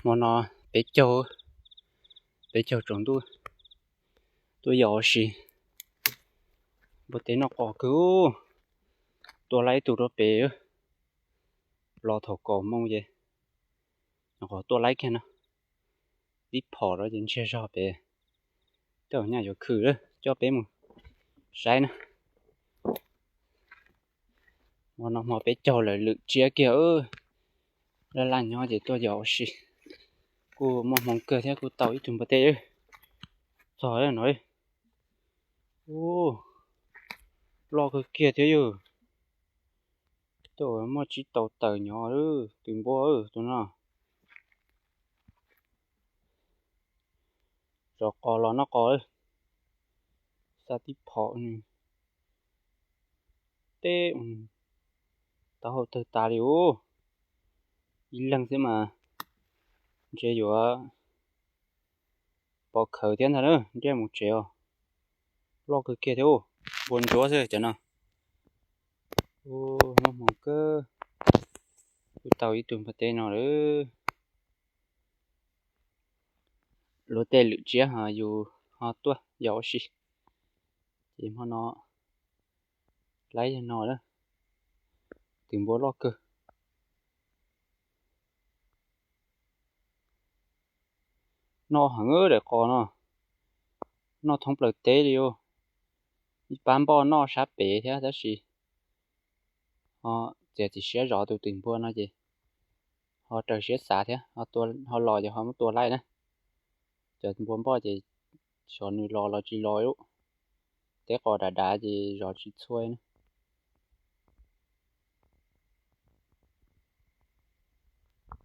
Hmo no peb caug, peb caug tsaus ntuj tuaj yos ua si. Npua teb noj qos kawg, tua laib ib tug rau pem. Los thaum kaum moos ces nyuam qhuav tua laib kiag no. Tib phom rau ces ntsiag zog pem. Tej zaum nyaj yuav khwm, coj peb mus saib na. Hmo no hmo peb caug lawm, lwm tsiab kiag. Laj laj nyob ces tuaj yos ua si. Kuj muaj hmoo kawg thiab, kuj tau ib tug npua teb txog no. Ub, loj kawg kiag thiab yog. Tuaj muaj tsib tau tawm nyob, tus npua tus no. Zov qos los noj qos, xa tib phom nws teb, taub hau tawg tas li ub. Ib leeg xwb mas ntshe yuav pov khawv thiab ntag na, nrhiav mus tsev os. Loj kawg kiag thiab, npua ntsuab xwb cov no. Muaj hmoo kawg, kuj tau ib tug npua teb no lawm. Luag tej lwm tsiab ho yus ho tuaj yos ua si, ces hmo no laib yog no na. Tus npua loj kawg. Noj heev daim qos no, noj thoob plaws teb li os. Ib pab npoj noj sab pem thiab tab sis ho txiav txim siab zov tus twm npua no ces ho raws siab xav thiab, ho los ces ho muab tua laij na. Cov npua npoj ces xyov nws los los tsis los, teb qos dav dav ces zov tsis txhua na.